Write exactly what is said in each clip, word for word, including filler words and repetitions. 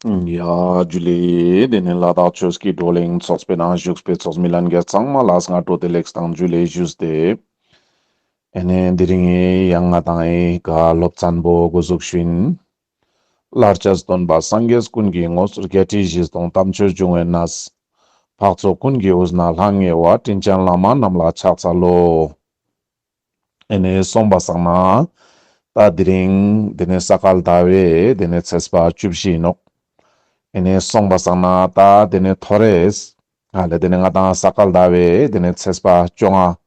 ཡ་ཇུ་ལེ། དེ་ནས་ལ་དྭགས་ཆོས་ཀྱི་བགྲོ་གླེང་ཚོགས་པའི་ནང་བཞུགས་པའི་ཚོགས་མི་ལྷན་རྒྱས་ཚང་མ་ལ་སྔ་དྲོ་བདེ་ལེགས་དང་ཇུ་ལེ་ཞུས་ཏེ། ཨེ་ནས་དེ་རིང་ཡང་ང་དང་ཨེ་ག་སློབ་ཚན་པོ་འགོ་འཛུགས་ཞུ་ཡིན། ལར་ཆ་སྟོན་པ་སངས་རྒྱས་ཀུན་གྱི་ངོ་བོ། བརྒྱད་ཁྲི་བཞི་སྟོང་དམ་ཆོས་འབྱུང་བའི་གནས། འཕགས་ཚོགས་ཀུན་གྱི་དབུས་ན་ལྷང་ངེ་བ། དྲིན་ཅན་བླ་མ་རྣམས་ལ་ཕྱག་འཚལ་ལོ། ཨེ་ནས་སོང་པ་སང་ན་ད་དེ་རིང་དེ་ནས་ས་ག་ཟླ་བའི་དེ་ནས་ཚེས་པ་བཅུ་བཞི་ཡིན་ནོག། ཨེ་ནས་སོང་པ་སང་ན་ད་དེ་ནས་ཐོ་རེས་ཧ་ལེ་དེ་ནས་ང་དང་ས་ག་ཟླ་བའི་དེ་ནས་ཚེས་པ་བཅོ་ལྔ།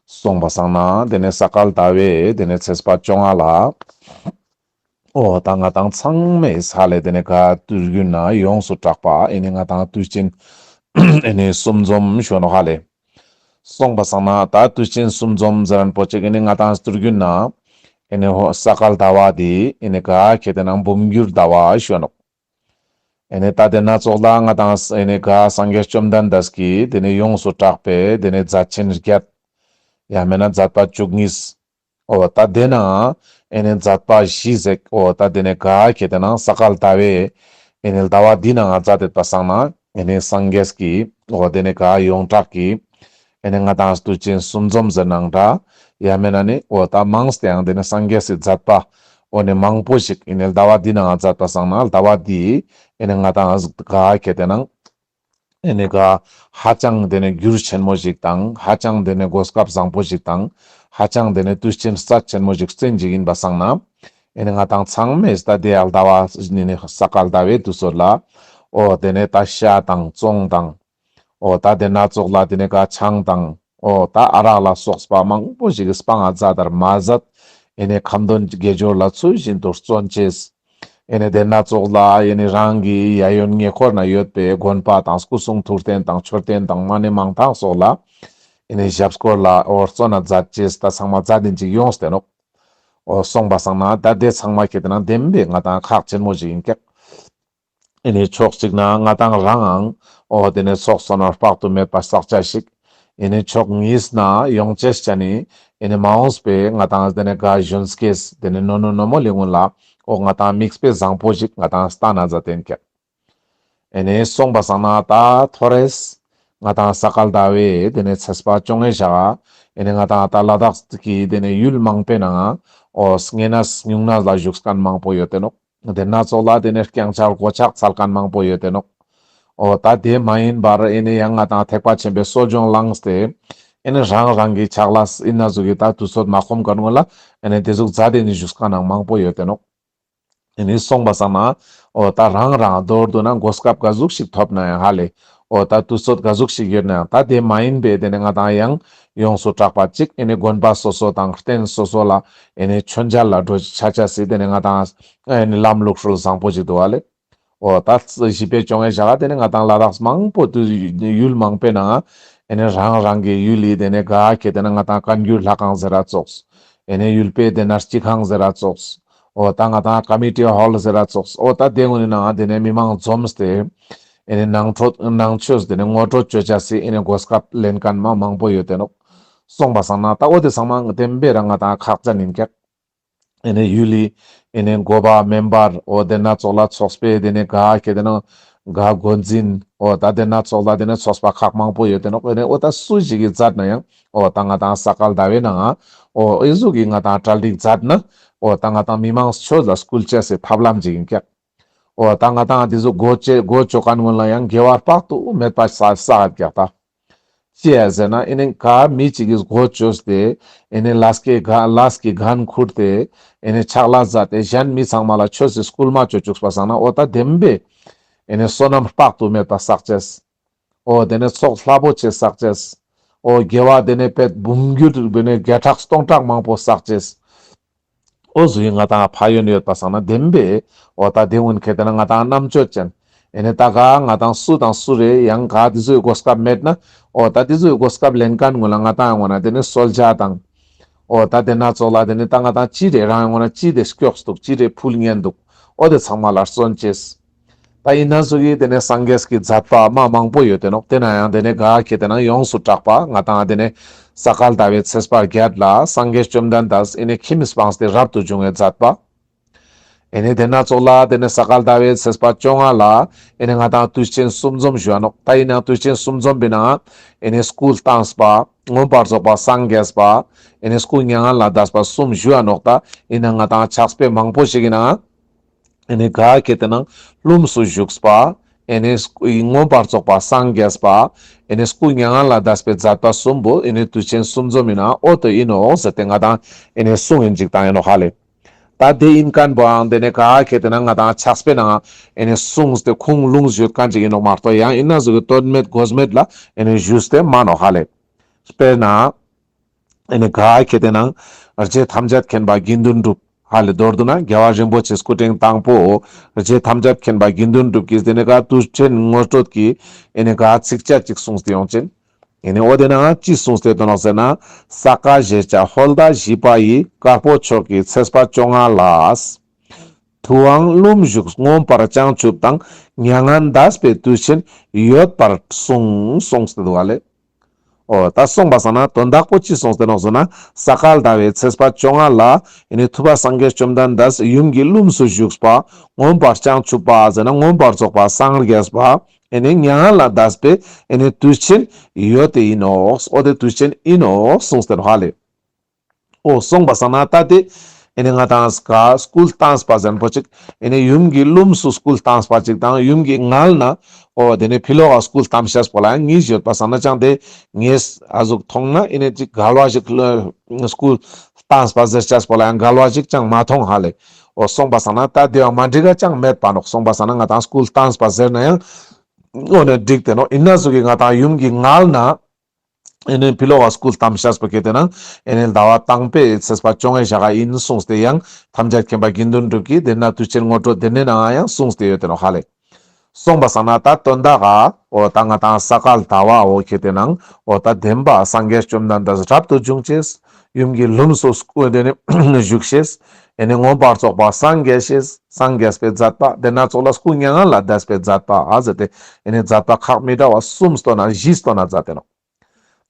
སོང་པ་སང་ན་དེ་ནས་ས་ག་ཟླ་བའི་དེ་ནས་ཚེས་པ་བཅོ་ལྔ་ལ། འོ་ད་ང་དང་ཚང་མས་ཧ་ལེ་དེ་ནས་ག་དུས་རྒྱུན་ན་ཡོངས་སུ་གྲགས་པ་ཨེ་ནས་ང་དང་དུས་ཆེན་ཨེ་ནས་གསུམ་འཛོམས་ཞུ་ནོག་ཧ་ལེ། སོང་པ་སང་ན་ད་དུས་ཆེན་གསུམ་འཛོམས་ཟེར་མཁན་པོ་ཅིག་ཨེ་ནས་ང་དང་དུས་རྒྱུན་ན་ཨེ་ནས་ཧོ་ས་ག་ཟླ་བ་དེ་ཨེ་ནས་ག་ཁེ་ཏེ་ན་འབུམ་འགྱུར་ཟླ་བ་ཞུ་ནོག། ཨེ་ནས་ད་དེ་ན་ཙོགས་ལ་ང་དང་ཨེ་ནས་ག་སངས་རྒྱས་བཅོམ་ལྡན་འདས་ཀྱི་དེ་ནས་ཡོངས་སུ་གྲགས་པའི་དེ་ནས་མཛད་ཆེན་བརྒྱད། ཡང་མེད་ན་མཛད་པ་བཅུ་གཉིས། འོ་ད་དེ་ན་ཨེ་ནས་མཛད་པ་བཞི་ཟེར། འོ་ད་དེ་ནས་ག་ཁེ་ཏེ་ན་ས་ག་ཟླ་བའི་ཨེ་ནས་ཟླ་བ་འདི་ན་ང་མཛད་དེ་པ་སང་ན་ཨེ་ནས་སངས་རྒྱས་ཀྱི་འོ་དེ་ནས་ག་ཡོངས་གྲགས་ཀྱི་ཨེ་ནས་ང་དང་དུས་ཆེན་གསུམ་འཛོམས་ཟེར་ནའང་འདྲ། ཡང་མེད་ན་ནི་འོ་ད་མང་སྟེ་ཡང་དེ་ནས་སངས་རྒྱས་སི་མཛད་པ་འོ་ནས་མང་པོ་ཞིག་ཨེ་ནས་ཟླ་བ་འདི་ན་ང་མཛད་པ་སང་ན་ཟླ་བ་འདི་ཨེ་ནས་ང་དང་ག་ཁེ་ཏེ་ན་ཨེ་ནས་ག་ཧ་ཅང་དེ་ནས་འགྱུར་ཆེན་མོ་ཞིག་དང་ཧ་ཅང་དེ་ནས་གོ་སྐབས་བཟང་པོ་ཞིག་དང་ཧ་ཅང་དེ་ནས་དུས་ཆེན་རྩ་ཆེན་མོ་ཞིག་བརྩོན་ཅིག་ཡིན་པ་སང་ན་ཨེ་ནས་ང་དང་ཚང་མས་ད་དེ་ཡང་ཟླ་བ་ནི་ནི་ས་ག་ཟླ་བའི་དུས་ཚོད་ལ་འོ་དེ་ནས་ད་ཤ་དང་བཙོང་དང་འོ་ད་དེ་ན་ཙོགས་ལ་དེ་ནས་ག་ཆང་དང་འོ་ད་ཨ་རག་ལ་སོགས་པ་མང་པོ་ཞིག་གི་སྤང་ང་མཛད་དར་མ་ཟད་ཨེ་ནས་ཁ་འདོན་དགེ་སྦྱོར་ལ་ཚུལ་བཞིན་དུ་བརྩོན་ཅེས། ཨེ་ནས་དེ་ན་ཙོགས་ལ་ཨེ་ནས་རང་གི་གཡས་གཡོན་ཉེ་འཁོར་ན་ཡོད་པའི་དགོན་པ་དང་སྐུ་གསུང་ཐུགས་རྟེན་དང་མཆོད་རྟེན་དང་མ་ཎི་མང་ཐང་སོགས་ལ་ཨེ་ནས་ཞབས་སྐོར་ལ་འོ་བརྩོན་ན་མཛད་ཅེས་ད་ཚང་མ་མཛད་དེ་ཅིག་ཡོངས་ཏེ་ནོག། འོ་སོང་པ་སང་ན་ད་དེ་ཚང་མ་ཁེ་ཏེ་ན་བདེན་པའི་ང་དང་ཁག་ཆེན་མོ་ཞིག་ཡིན་ཀྱག། ཨེ་ནས་ཕྱོགས་གཅིག་ན་ང་དང་རང་ངང་འོ་དེ་ནས་ཚོགས་བསོད་ནམས་དཔག་ཏུ་མེད་པ་བསགས་ཅེས་ཤིག། ཨེ་ནས་ཕྱོགས་གཉིས་ན་ཡོང་ཅེས་ཅན་ནི་ཨེ་ནས་མ་འོངས་པའི་ང་དང་དེ་ནས་ག་གཞོན་སྐྱེས་དེ་ནས་ནོ་ནོ་ནོ་མོ་ལི་སྔོན་ལ་འོ་ང་དང་མིག་དཔེ་བཟང་པོ་ཞིག་ང་དང་སྟན་ན་མཛད་དེ་ཡིན་ཀྱག། ཨེ་ནས་སོང་པ་སང་ན་ད་ཐོ་རེས་ང་དང་ས་ག་ཟླ་བའི་དེ་ནས་ཚེས་པ་བཅོ་ལྔའི་ཞག་ཨེ་ནས་ང་དང་ད་ལ་དྭགས་ཀྱི་དེ་ནས་ཡུལ་མང་པོའི་ནང་འོ་བསྙེན་གནས་སྨྱུང་གནས་ལ་བཞུགས་མཁན་མང་པོ་ཡོད་དེ་ནོག། དེ་ན་ཙོགས་ལ་དེ་ནས་རྐྱང་ཕྱག་སྒོ་ཕྱག་འཚལ་མཁན་མང་པོ་ཡོད་དེ་ནོག། འོ་ད་དེ་མ་ཡིན་པར་ཨེ་ནས་ཡང་ང་དང་ཐེག་པ་ཆེན་པོའི་གསོ་སྦྱོང་བླངས་ཏེ་ཨེ་ནས་རང་རང་གི་ཕྱག་ལས་ཨིན་ན་ཟུག་གི་ད་དུས་ཚོད་མ་ཁོམ་མཁན་ངོ་ལ་ཨེ་ནས་དེ་ཟུག་མཛད་དེ་ནི་བཞུགས་མཁན་ནང་མང་པོ་ཡོད་དེ་ནོག། ཨེ་ནས་སོང་པ་སང་ན་འོ་ད་རང་རང་མདོར་བསྡུ་ན་གོ་སྐབས་ག་ཟུག་ཞིག་ཐོབ་ན་ཡང་ཧ་ལེ་འོ་ད་དུས་ཚོད་ག་ཟུག་ཞིག་ཡོད་ན་ཡང་ད་དེ་མ་ཡིན་པའི་དེ་ནས་ང་དང་ཡང་ཡོངས་སུ་གྲགས་པ་ཅིག་ཨེ་ནས་དགོན་པ་སོ་སོ་དང་རྟེན་སོ་སོ་ལ་ཨེ་ནས་མཆོད་མཇལ་ལ་འགྲོ་ཆ་ཆ་སི་དེ་ནས་ང་དང་ཨེ་ནས་ལམ་ལུགས་སྲོལ་བཟང་པོ་ཞིག་འདུག་ཨ་ལེ། འོ་ད་བཞི་པའི་བཅོ་ལྔའི་ཞག་དེ་ནས་ང་དང་ལ་དྭགས་མང་པོ་དུ་ཡུལ་མང་པོའི་ནང་ཨེ་ནས་རང་རང་གི་ཡུལ་ལི་དེ་ནས་ག་ཁེ་ཏེ་ན་ང་དང་བཀའ་འགྱུར་ལྷ་ཁང་ཟེར་ར་ཙོགས། ཨེ་ནས་ཡུལ་པའི་དེ་ན་སྤྱི་ཁང་ཟེར་ར་ཙོགས། འོ་ད་ང་དང་ཀ་མི་ཊི་ཧོལ་ཟེར་ར་ཙོགས། འོ་ད་དེ་ངོ་ནི་ནང་དེ་ནས་མི་མང་འཛོམས་ཏེ་ཨེ་ནས་ནང་ཁྲོད་ནང་ཆོས་དེ་ནས་ངོ་སྤྲོད་བཅོ་ཆ་སི་ཨེ་ནས་གོ་སྐབས་ལེན་མཁན་མ་མང་པོ་ཡོད་དེ་ནོག། སོང་པ་སང་ན་ད་འོ་དེ་ཚང་མ་བདེན་པའི་རང་ང་དང་ཁག་ཅན་ཡིན་ཀྱག། ཨེ་ནས་ཡུལ་ལི་ཨེ་ནས་འགོ་པ་མེམ་བར་འོ་དེ་ན་ཙོགས་ལ་ཚོགས་པའི་དེ་ནས་ག་ཁེ་ཏེ་ན་ག་འགོ་འཛིན་འོ་ད་དེ་ན་ཙོགས་ལ་དེ་ནས་ཚོགས་པ་ཁག་མང་པོ་ཡོད་དེ་ནོག། ཨེ་ནས་འོ་ད་སུ་ཞིག་གི་མཛད་ན་ཡང་འོ་ད་ང་དང་ས་ག་ཟླ་བའི་ནང་འོ་ཨེ་ཟུག་གི་ང་དང་གྲ་སྒྲིག་མཛད་ན་འོ་ད་ང་དང་མི་མང་ཆོས་ལ་སྐུལ་ཆ་སི་ཐབས་ལམ་ཅིག་ཡིན་ཀྱག། འོ་ད་ང་དང་དེ་ཚོ་སྒོ་ཕྱེ་སྒོ་ཕྱེ་མཁན་ངོ་ལ་ཡང་དགེ་བ་དཔག་ཏུ་མེད་པ་བསགས་ཀྱག་ད། ཅི་ཡ་ཟེར་ན་ཨེ་ནས་ག་མི་གཅིག་གིས་སྒོ་ཕྱེས་ཏེ་ཨེ་ནས་ལས་ཀྱི་ག་ལས་ཀྱི་འགན་ཁུར་ཏེ་ཨེ་ནས་ཕྱག་ལས་མཛད་དེ་གཞན་མི་ཚང་མ་ལ་ཆོས་སི་སྐུལ་མ་བཅོ་བཅུག་པ་སང་ན་འོ་ད་བདེན་པའི་ཨེ་ནས་བསོད་ནམས་དཔག་ཏུ་མེད་པ་བསགས་ཅེས། འོ་དེ་ནས་ཚོགས་རླབས་པོ་ཆེ་བསགས་ཅེས། འོ་དགེ་བ་དེ་ནས་དཔེ་འབུམ་འགྱུར་དེ་ནས་བརྒྱ་ཕྲག་སྟོང་ཕྲག་མང་པོ་བསགས་ཅེས། འོ་ཟུག་གི་ང་དང་ཕན་ཡོན་ཡོད་པ་སང་ན་བདེན་པའི་འོ་ད་དེ་ངུན་ཁེ་ཏེ་ན་ང་དང་རྣམ་དཔྱོད་ཅན། ཨེ་ནས་ད་ག་ང་དང་སུ་དང་སུ་རེ་ཡང་ག་དེ་ཚོའི་གོ་སྐབས་མེད་ན་འོ་ད་དེ་ཚོའི་གོ་སྐབས་ལེན་མཁན་ངུན་ལ་ང་དང་ངོ་ན་དེ་ནས་གསོལ་ཇ་དང་། འོ་ད་དེ་ན་ཙོགས་ལ་དེ་ནས་ད་ང་དང་ཅི་རེ་རང་ངོ་ན་ཅི་དེ་སྐྱོགས་འདུག་ཅི་རེ་ཕུལ་ཉན་འདུག། འོ་དེ་ཚང་མ་ལ་བརྩོན་ཅེས། ད་ཡིན་ན་ཟུག་གི་དེ་ནས་སངས་རྒྱས་ཀྱི་མཛད་པ་མ་མང་པོ་ཡོད་དེ་ནོག། དེ་ན་ཡང་དེ་ནས་ག་ཁེ་ཏེ་ན་ཡོངས་སུ་གྲགས་པ་ང་དང་དེ་ནས་ས་ག་ཟླ་བའི་ཚེས་པ་བརྒྱད་ལ་སངས་རྒྱས་བཅོམ་ལྡན་འདས་ཨེ་ནས་ཁྱིམ་སྤངས་ཏེ་རབ་ཏུ་བྱུང་བའི་མཛད་པ། ཨེ་ནེ་དེ་ན་ཙོགས་ལ་དེ་ནེ་ས་ག་ཟླ་བའི་ཚེས་པ་བཅོ་ལྔ་ལ་ཨེ་ནེ་ང་དང་དུས་ཆེན་གསུམ་འཛོམས་ཞུ་འ་ནོག། ད་ཨིན་ནའང་དུས་ཆེན་གསུམ་འཛོམས་པའི་ནང་ཨེ་ནེ་སྐུ་བལྟམས་པ་མངོན་པར་རྫོགས་པ་སངས་རྒྱས་པ་ཨེ་ནེ་སྐུ་མྱ་ངན་ལས་འདས་པ་གསུམ་ཞུ་འ་ནོག། ད་ཨིན་ནའང་ང་དང་ཕྱག་དཔེ་མང་པོ་ཞིག་གི་ནང་ཨེ་ནེ་ག་ཁེ་ཏེ་ནང་ལྷུམས་སུ་བཞུགས་པ་ཨེ་ནེ་མངོན་པར་རྫོགས་པ་སངས་རྒྱས་པ་ཨེ་ནེ་སྐུ་མྱ་ངན་ལས་འདས་པའི་མཛད་པ་གསུམ་པོ་ཨེ་ནེ་དུས་ཆེན་གསུམ་འཛོམས་ཨིན་ན་འོ་དོ་ཨིན་ནོག་ཟེར་ཏེ་ང་དང་ཨེ་ནེ་གསུང་ཨིན་ཅིག་བཏང་ཨིན་ནོག་ཧ་ལེ། ད་དེ་ཨིན་ཁན་བོའང་དེ་ནེ་ག་ཁེ་ཏེ་ནང་ང་དང་ཕྱག་དཔེ་ནང་ཨེ་ནེ་གསུངས་ཏེ་ཁུངས་ལུང་ཞུས་ཁན་ཅིག་ཨིན་ནོག་མ་གཏོགས་ཡང་ཨིན་ན་ཟུག་གི་དོན་མེད་དགོས་མེད་ལ་ཨེ་ནེ་ཞུས་ཏེ་མན་ནོག་ཧ་ལེ། དཔེར་ན་ཨེ་ནེ་ག་ཁེ་ཏེ་ནང་རྗེ་ཐམས་ཅད་མཁྱེན་པ་དགེ་འདུན་གྲུབ་ཧ་ལེ་མདོར་བསྡུ་ན་རྒྱལ་བ་རིན་པོ་ཆེ་སྐུ་ཕྲེང་དང་པོ་རྗེ་ཐམས་ཅད་མཁྱེན་པ་དགེ་འདུན་གྲུབ་ཀྱིས་དེ་ནེ་ག་དུས་ཆེན་ངོ་སྤྲོད་ཀྱི་ཨེ་ནེ་ག་ཚིགས་བཅད་ཅིག་གསུངས་ཏེ་ཡོང་ཅན། ཨེ་ནེ་འོ་དེ་ནང་ཅི་གསུངས་ཏེ་ཡོད་ནོག་ཟེར་ན། ས་ག་ཞེས་བྱ་ཧོར་ཟླ་བཞི་པ་ཡི། དཀར་པོ་ཕྱོགས་ཀྱི་ཚེས་པ་བཅོ་ལྔ་ལ། ཐུབ་དབང་ལྷུམས་ཞུགས་མངོན་པར་བྱང་ཆུབ་དང་། མྱ་ངན་འདས་པའི་དུས་ཆེན་ཡོད་པར་གསུངས། གསུངས་ཏེ་འདུག་ཧ་ལེ། འོ་ད་གསུངས་པ་སང་ན་དོན་དག་པོ་ཅི་གསུངས་ཏེ་ནོག་ཟེར་ན། ས་ག་ཟླ་བའི་ཚེས་པ་བཅོ་ལྔ་ལ་ཨེ་ནེ་ཐུབ་པ་སངས་རྒྱས་བཅོམ་ལྡན་འདས་ཡུམ་གྱི་ལྷུམས་སུ་བཞུགས་པ་མངོན་པར་བྱང་ཆུབ་པ་ཟེར་ན་མངོན་པར་རྫོགས་པ་སངས་རྒྱས་པ་ཨེ་ནེ་མྱ་ངན་ལས་འདས་པའི་ཨེ་ནེ་དུས་ཆེན་ཡོད་དེ་ཨིན་ནོག། འོ་དེ་དུས་ཆེན་ཨིན་ནོག་གསུངས་ཏེ་ནོག་ཧ་ལེ། འོ་གསུངས་པ་སང་ན་ད་དེ་ཨེ་ནེ་ང་དང་ག་སྐུ་བལྟམས་པ་ཟེར་ཁན་པོ་ཅིག་ཨེ་ནེ་ཡུམ་གྱི་ལྷུམས་སུ་སྐུ་བལྟམས་པ་ཅིག་དང་ཡུམ་གྱི་མངལ་ན་འོ་དེ་ནེ་ཕི་ལོག་ག་སྐུ་བལྟམས་ཤེས་པོ་ལ་ཡང་གཉིས་ཡོད་པ་སང་ན་ཅང་དེ་ངས་ཨ་ཟུག་མཐོང་ན་ཨེ་ནེ་ཅིག་འགལ་བ་ཞིག་སྐུ་བལྟམས་པ་ཟེར་ཤེས་པོ་ལ་ཡང་འགལ་བ་ཞིག་ཅང་མ་མཐོང་ཧ་ལེ། འོ་གསུངས་པ་སང་ན་ད་དེ་བ་མ་འགྲིག་ག་ཅང་མེད་པ་ནོག། གསུངས་པ་སང་ན་ང་དང་སྐུ་བལྟམས་པ་ཟེར་ན་ཡང་འོ་ནེ་འགྲིག་སྟེ་ནོག། ཨིན་ན་ཟུག་གི་ང་དང་ཡུམ་གྱི་མངལ་ན་ཨེ་ནེ་ཕི་ལོག་ག་སྐུ་བལྟམས་ཤེས་པོ་ཁེ་ཏེ་ནང་ཨེ་ནེ་ཟླ་བ་དང་པོའི་ཚེས་པ་བཅོ་ལྔའི་ཞག་ག་ཨིན་གསུངས་ཏེ་ཡང་ཐམས་ཅད་མཁྱེན་པ་དགེ་འདུན་གྲུབ་ཀྱིས་དེ་ན་དུས་ཆེན་ངོ་སྤྲོད་དེ་ནེ་ནང་ཡང་གསུངས་ཏེ་ཡོད་དེ་ནོག་ཧ་ལེ། གསུངས་པ་སང་ན་ད་དོན་དག་ག་འོ་ད་ང་དང་ས་ག་ཟླ་བ་འོ་ཁེ་ཏེ་ནང་འོ་ད་བདེན་པ་སངས་རྒྱས་བཅོམ་ལྡན་འདས་རབ་ཏུ་བྱུང་ཅེས་ཡུམ་གྱི་ལྷུམས་སུ་སྐུ་དེ་ནེ་བཞུགས་ཤེས་ཨེ་ནེ་མངོན་པར་རྫོགས་པ་སངས་རྒྱས་ཤེས་སངས་རྒྱས་པའི་མཛད་པ་དེ་ན་ཙོགས་ལ་སྐུ་མྱ་ངན་ལས་འདས་པའི་མཛད་པ་ཨ་ཟེར་ཏེ་ཨེ་ནེ་མཛད་པ་ཁག་མི་འདྲ་བ་གསུམ་སྟོན་ན་བཞི་སྟོན་ན་མཛད་དེ་ནོག།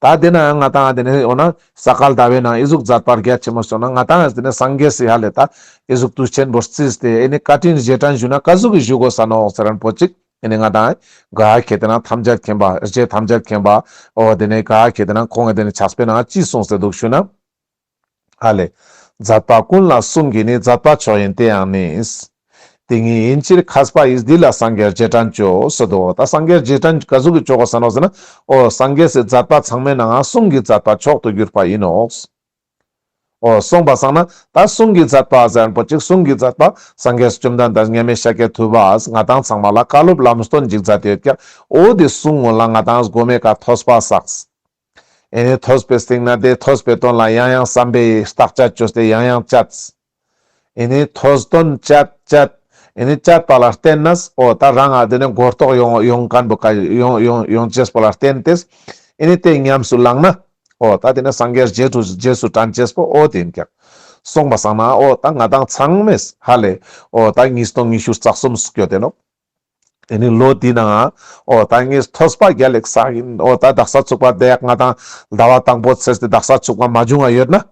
ད་དེ་ན་ཡང་ང་དང་དེ་ནེ་འོ་ན་ས་ག་ཟླ་བའི་ནང་ཨི་ཟུག་མཛད་པ་རྒྱ་ཆེན་མོ་སོང་ན་ང་དང་དེ་ནེ་སངས་རྒྱས་སི་ཧ་ལེ་ད་ཨི་ཟུག་དུས་ཆེན་པོ་རྩིས་ཏེ་ཨེ་ནེ་བཀའ་དྲིན་རྗེས་དྲན་ཞུ་ན་ག་ཟུག་གི་ཞུ་དགོས་ས་ནོག་ཟེར་ཁན་པོ་ཅིག་ཨེ་ནེ་ང་དང་ག་ཁེ་ཏེ་ན་ཐམས་ཅད་མཁྱེན་པ་རྗེ་ཐམས་ཅད་མཁྱེན་པ་འོ་དེ་ནེ་ག་ཁེ་ཏེ་ན་ཁོང་གི་དེ་ནེ་ཕྱག་དཔེ་ནང་ཅི་གསུངས་ཏེ་འདུག་ཞུ་ན། ཧ་ལེ། མཛད་པ་ཀུན་ལ་གསུང་གི་ནི། མཛད་པ་མཆོག་ཡིན་དེ་ཡང་ནི། དེ་ཉིད་ཡིན་ཕྱིར་མཁས་པ་ཡིས། འདི་ལ་སངས་རྒྱས་རྗེས་དྲན་བྱོས། ཟེར་དོ། ད་སངས་རྒྱས་རྗེས་དྲན་ག་ཟུག་གི་བྱོ་དགོས་ས་ནོག་ཟེར་ན། འོ་སངས་རྒྱས་སི་མཛད་པ་ཚང་མའི་ནང་ང་གསུང་གི་མཛད་པ་མཆོག་ཏུ་གྱུར་པ་ཡིན་ནོག། འོ་གསུངས་པ་སང་ན་ད་གསུང་གི་མཛད་པ་ཟེར་ཁན་པོ་ཅིག་གསུང་གི་མཛད་པ་སངས་རྒྱས་བཅོམ་ལྡན་འདས་མཉམ་མེད་ཤཱཀྱ་ཐུབ་པས་ང་དང་ཚང་མ་ལ་བཀའ་སློབ་ལམ་སྟོན་ཅིག་མཛད་དེ་ཡོད་ཀྱག། འོ་དེ་གསུང་ངོ་ལ་ང་དང་གོ་མའི་ཀ་ཐོས་པ་བསགས། ཨེ་ནེ་ཐོས་པའི་སྟེང་ན་དེ་ཐོས་པའི་དོན་ལ་ཡང་ཡང་བསམ་པའི་བརྟག་དཔྱད་བཅོས་ཏེ་ཡང་ཡང་དཔྱད། ཨེ་ནེ་ཐོས་དོན་དཔྱད་དཔྱད། ཨེ་ནེ་དཔྱད་པ་ལ་བརྟེན་ནས་འོ་ད་རང་ང་དེ་ནེ་གོ་རྟོགས་ཡོང་ཡོང་ཁན་པོ་ཀ་ཡོང་ཡོང་ཡོང་ཅེས་པོ་ལ་བརྟེན་ཏེ་ཨེ་ནེ་དེ་ཉམས་སུ་བླངས་ན་འོ་ད་དེ་ནེ་སངས་རྒྱས་རྗེས་སུ་རྗེས་སུ་དྲན་ཅེས་པོ་འོ་དེ་ཡིན་ཀྱག། གསུངས་པ་སང་ན་འོ་ད་ང་དང་ཚང་མས་ཧ་ལེ་འོ་ད་ཉིས་སྟོང་ཉི་ཤུ་རྩ་གསུམ་སྐྱོད་དེ་ནོག། ཨེ་ནེ་ལོ་འདི་ནང་འོ་ད་ངས་ཐོས་པ་རྒྱལ་ལེགས་བསགས་ཡིན། འོ་ད་དག་ས་ཚུགས་པ་དེ་ཡག་ང་དང་ཟླ་བ་དང་པོ་ཚེས་ཏེ་དག་ས་ཚུགས་པ་མ་བྱུང་བ་ཡོད་ན།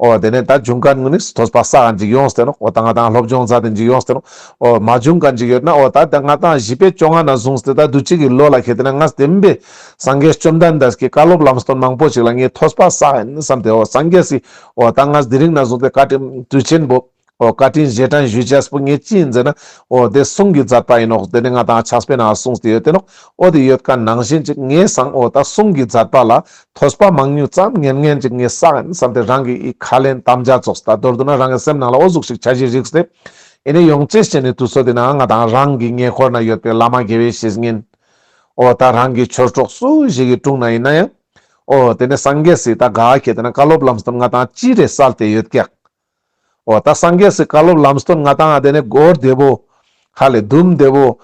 འོ་དེ་ནེ་ད་བྱུང་ཁན་ངུ་ནི་ཐོས་པ་བསགས་ཁན་ཅིག་ཡོངས་ཏེ་ནོག། འོ་ད་ང་དང་སློབ་སྦྱོང་མཛད་དེ་ཅིག་ཡོངས་ཏེ་ནོག། འོ་མ་བྱུང་ཁན་ཅིག་ཡོད་ན་འོ་ད་ད་ང་དང་བཞི་པའི་བཅོ་ལྔ་ན་བཟུང་སྟེ་ད་དུས་ཅི་གི་ལོ་ལ་ཁེ་ཏེ་ན་ངས་བདེན་པའི་སངས་རྒྱས་བཅོམ་ལྡན་འདས་ཀྱི་བཀའ་སློབ་ལམ་སྟོན་མང་པོ་ཅིག་ལ་ངས་ཐོས་པ་བསགས་ཡིན་བསམ་སྟེ་འོ་སངས་རྒྱས་སི་འོ་ད་ངས་དེ་རིང་ན་བཟུང་སྟེ་བཀའ་དྲིན་དུས་ཆེན་པོ། འོ་བཀའ་དྲིན་རྗེས་དྲན་ཞུ་ཅེས་པོ་ངས་ཅི་ཡིན་ཟེར་ན། འོ་དེ་གསུང་གི་མཛད་པ་ཡིན་ནོག། དེ་ནི་ང་དང་ཕྱག་དཔེ་ནང་གསུངས་ཏེ་ཡོད་དེ་ནོག། འོ་དེ་ཡོད་ཁན་ནང་བཞིན་ཅིག་ངས་སང་འོ་ད་གསུང་གི་མཛད་པ་ལ་ཐོས་པ་མང་ཉུང་ཙམ་ཉན་ཉན་ཅིག་ངས་བསགས་ཡིན་བསམ་སྟེ་རང་གི་ཨི་ཁས་ལེན་དམ་བཅའ་ཚོགས་ད་མདོར་བསྡུ་ན་རང་གི་སེམས་ནང་ལ་འོ་ཟུག་ཞིག་འཆར་གཞི་རིགས་ཏེ། ཨེ་ནེ་ཡོང་ཅེས་བྱས་ནས་དུས་ཚོད་དེ་ནང་ང་དང་རང་གི་ཉེ་འཁོར་ན་ཡོད་པའི་བླ་མ་དགེ་བའི་བཤེས་གཉེན། འོ་ད་རང་གི་ཆོས་གྲོགས་སུ་ཞིག་གི་དྲུང་ན་ཡིན་ན་ཡང་། འོ་དེ་ནེ་སངས་རྒྱས་སི་ད་ག་ཁེ་ཏེ་ན་བཀའ་སློབ་ལམ་སྟོན་ང་དང་ཅི་རེ་སལ་ཏེ་ཡོད་ཀྱག། འོ་ད་སངས་རྒྱས་སི་བཀའ་སློབ་ལམ་སྟོན་ང་དང་ཨ་དེ་ནེ་གོ་བདེ་པོ། ཧ་ལེ་དུམ་བདེ་པོ།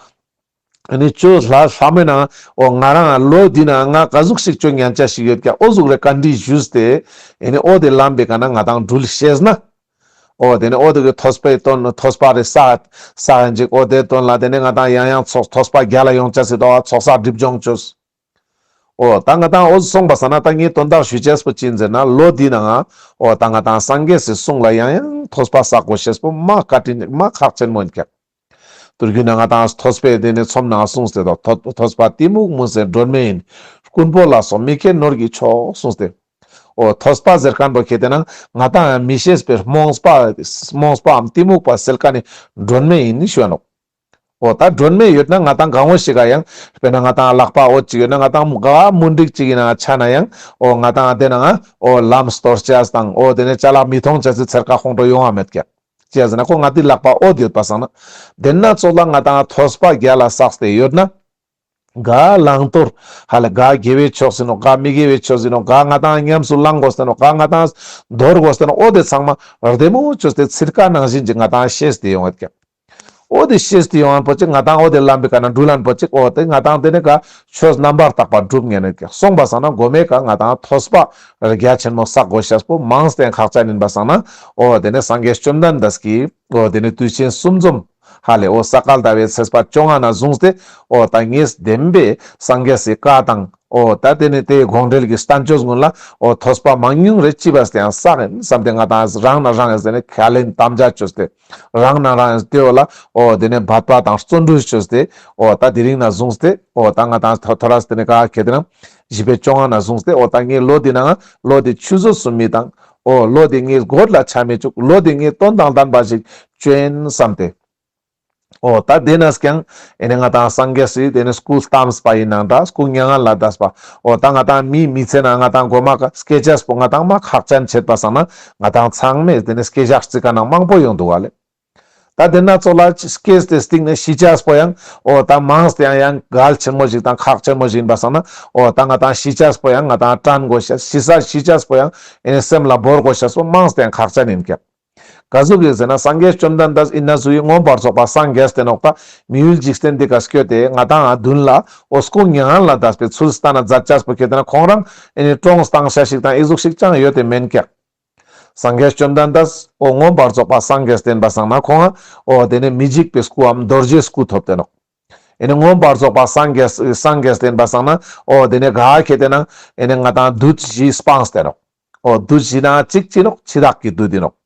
ཨ་ནི་ཅོ་ལྷ་ལྷ་མེ་ན་འོ་ང་རང་ལོ་འདི་ན་ང་ག་ཟུག་ཞིག་ཅོ་ཉན་ཆ་ཞིག་ཡོད་ཀྱག། འོ་ཟུག་རེ་བཀའ་འདྲི་ཞུས་ཏེ་ཨ་ནི་འོ་དེ་ལམ་པའི་ཀ་ན་ང་དང་འགྲུལ་ཤེས་ན། འོ་དེ་ནེ་འོ་དེ་གི་ཐོས་པའི་དོན་ཐོས་པ་རེ་བསགས་བསགས་ཡིན་ཅིག། འོ་དེ་དོན་ལ་དེ་ནེ་ང་དང་ཡང་ཡང་ཚོགས་ཐོས་པ་རྒྱལ་ལ་ཡོང་ཆ་སི་དོ་ཚོགས་བསགས་སྒྲིབ་སྦྱོང་ཅོས། འོ་ད་ང་ཏང་འོ་སོང་པ་སང་ན་ད་ངའི་དོན་དག་ཞུ་ཅེས་པོ་ཅི་ཡིན་ཟེར་ན་ལོ་འདི་ནང་ང་འོ་ད་ང་ཏང་སངས་རྒྱས་སི་གསུང་ལ་ཡང་ཡང་ཐོས་པ་བསགས་དགོས་ཤེས་པོ་མ་བཀའ་དྲིན་མ་ཁག་ཆེན་མོ་ཡིན་ཀྱག། དུས་རྒྱུན་ན་ང་ཏང་ཐོས་པའི་དེ་ནས་ཚོམས་ནང་གསུངས་ཏེ་དོ། ཐོས་ཐོས་པ་གཏི་མུག་མུན་སེལ་སྒྲོན་མེ་ཡིན། རྐུན་པོ་ལ་སོགས་མི་མཁས་ནོར་གྱི་མཆོག་གསུངས་ཏེ། འོ་ཐོས་པ་ཟེར་མཁན་པོ་ཁེ་ཏེ་ན་ང་ཏང་མི་ཤེས་པའི་རྨོངས་པ་རྨོངས་པའམ་གཏི་མུག་པ་སེལ་མཁན་ནི་སྒྲོན་མེ་ཡིན་ནི་ཞུ་བ་ནོག། འོ་ད་སྒྲོན་མེ་ཡོད་ན་ང་ཏང་གང་བོ་ཞིག་ག་ཡང་དཔེར་ན་ང་ཏང་ལག་པ་འོད་ཅིག་ཡོད་ན་ང་ཏང་ག་མུན་དིག་ཅིག་ཡིན་ན་ཆ་ན་ཡང་འོ་ང་ཏང་དེ་ནང་འོ་ལམ་སྟོར་ཅེས་དང་འོ་དེ་ནས་ཅ་ལག་མི་མཐོང་ཅེས་སི་ཚེར་ཁ་ཁོང་ཁྲོ་ཡོང་བ་མེད་ཀྱག། ཅི་ཡ་ཟེར་ན་ཁོ་ང་ཏི་ལག་པ་འོད་ཡོད་པ་སང་ན། དེ་ན་ཙོགས་ལ་ང་ཏང་ཐོས་པ་རྒྱ་ལ་བསགས་ཏེ་ཡོད་ན། ག་བླང་དོར་ཧ་ལེ་ག་དགེ་བའི་ཕྱོགས་ཟིན་ནོག། ག་མི་དགེ་བའི་ཕྱོགས་ཟིན་ནོག། ག་ང་ཏང་ཉམས་སུ་བླང་དགོས་ཏེ་ནོག། ག་ང་ཏང་དོར་དགོས་ཏེ་ནོག། འོ་དེ་ཚང་མ་བདེ་མོ་བཅོས་ཏེ་ཚིར་ཁ་ནང་བཞིན་གྱི་ང་ཏང་ཤེས་ཏེ་ཡོང་བ་ཀྱག། འོ་དེ་ཤེས་ཏེ་ཡོང་བ་པོ་ཅིག་ང་ཏང་འོ་དེ་ལམ་པའི་ཀ་ན་འགྲུལ་ལན་པོ་ཅིག་འོ་དེ་ང་ཏང་དེ་ནས་ག་ཆོས་རྣམ་པར་དག་པ་སྒྲུབ་ཉན་ནོག་ཀྱག། སོང་པ་སང་ན་གོ་མའི་ཀ་ང་ཏང་ཐོས་པ་རྒྱ་ཆེན་མོ་བསགས་དགོས་ཤེས་པོ་མང་སྟེ་ཁག་ཅན་ཡིན་པ་སང་ན། འོ་དེ་ནས་སངས་རྒྱས་བཅོམ་ལྡན་འདས་ཀྱིས་འོ་དེ་ནས་དུས་ཆེན་གསུམ་འཛོམས་ཧ་ལེ་འོ་ས་ག་ཟླ་བའི་ཚེས་པ་བཅོ་ལྔ་ན་བཟུང་སྟེ་འོ་ད་ངེས་བདེན་པའི་སངས་རྒྱས་སི་བཀའ་དང་འོ་ད་དེ་ནས་དེའི་དགོངས་འགྲེལ་གྱི་བསྟན་བཅོས་ཀུན་ལ་འོ་ཐོས་པ་མང་ཉུང་རེ་ཅི་བས་ཏེ་ཡང་བསགས་ཡིན་བསམ་སྟེ་ང་ཏང་རང་ན་རང་ཡང་ཟེར་ནས་ཁས་ལེན་དམ་བཅའ་བཅོས་ཏེ། རང་ན་རང་ཡང་དེ་འོ་ལ་འོ་དེ་ནས་འབད་པ་དང་བརྩོན་འགྲུས་བཅོས་ཏེ་འོ་ད་དེ་རིང་ན་བཟུང་སྟེ་འོ་ད་ང་ཏང་ཐོ་ཐོ་རས་དེ་ནས་ག་ཁེ་ཏེ་ན་བཞི་པའི་བཅོ་ལྔ་ན་བཟུང་སྟེ་འོ་ད་ངའི་ལོ་འདི་ནང་ལོ་འདི་ཆུད་ཟོས་སུ་མི་བཏང་། འོ་ལོ་འདི་ངའི་སྒོར་ལ་ཆ་མི་བཅུག། ལོ་འདི་ངའི་དོན་དང་ལྡན་པ་ཞིག་བཅོ་ཡིན་བསམ་སྟེ། འོ་ད་དེ་ནས་ཀྱང་ཨེ་ནས་ང་ཏང་སངས་རྒྱས་སི་དེ་ནས་སྐུ་བལྟམས་པ་ཡིན་ནང་འདྲ་སྐུ་མྱ་ངན་ལས་འདས་པ། འོ་ད་ང་ཏང་མིའི་མི་ཚེ་ན་ང་ཏང་གོ་མ་ཀ་སྐྱེ་ཅེས་པོ་ང་ཏང་མ་ཁག་ཅན་ཆེད་པ་སང་ན་ང་ཏང་ཚང་མས་དེ་ནས་སྐྱེ་ཞག་རྩི་ཀ་ནང་མང་པོ་ཡོང་འདུག་བ་ལེ། ད་དེ་ན་ཙོགས་ལ་སྐྱེས་ཏེ་སྟིང་ནས་ཤི་ཅེས་པོ་ཡང་འོ་ད་མང་སྟེ་ཡང་ཡང་གལ་ཆེན་མོ་ཞིག་དང་ཁག་ཆེན་མོ་ཞིག་ཡིན་པ་སང་ན། འོ་ད་ང་ཏང་ཤི་ཅེས་པོ་ཡང་ང་ཏང་དྲན་དགོས་ཤེས། ཤི་ས་ཤི་ཅེས་པོ་ཡང་ཨེ་ནས་སེམས་ལ་བོར་དགོས་ཤེས་པོ་མང་སྟེ་ཡང་ཁག་ཅན་ཡིན་ཀྱག། ག་ཟུག་གི་ཟེར་ན་སངས་རྒྱས་བཅོམ་ལྡན་འདས་ཡིན་ན་ཟུག་གི་མངོན་པར་རྫོགས་པ་སངས་རྒྱས་ཏེ་ནོག་པ། མི་ཡུལ་འཇིག་རྟེན་འདི་ཀ་སྐྱོད་དེ་ང་ཏང་མདུན་ལ་འོ་སྐུ་མྱ་ངན་ལས་འདས་པའི་ཚུལ་བསྟན་ན་མཛད་ཅེས་པོ་ཁེ་ཏེ་ན་ཁོང་རང་ཨེ་ནི་གྲོངས་བཏང་ཤེས་ཤིག་དང་ཨི་ཟུག་ཤིག་ཅང་ཡོད་དེ་མེན་ཀྱག། སངས་རྒྱས་བཅོམ་ལྡན་འདས་འོ་མངོན་པར་རྫོགས་པ་སངས་རྒྱས་ཏེ་ཡིན་པ་སང་ན་ཁོང་འོ་དེ་ནས་མི་འཇིག་པའི་སྐུའམ་རྡོ་རྗེའི་སྐུ་ཐོབ་སྟེ་ནོག། ཨེ་ནི་མངོན་པར་རྫོགས་པ་སངས་རྒྱས་སངས་རྒྱས་ཏེ་ཡིན་པ་སང་ན་འོ་དེ་ནས་ག་ཁེ་ཏེ་ན་ཨེ་ནི་ང་ཏང་བདུད་བཞི་སྤངས་ཏེ་ནོག། འོ་བདུད་བཞི་ན་གཅིག་ཅི་ནོག། འཆི་བདག་གི་བདུད་ཡིན་ནོག།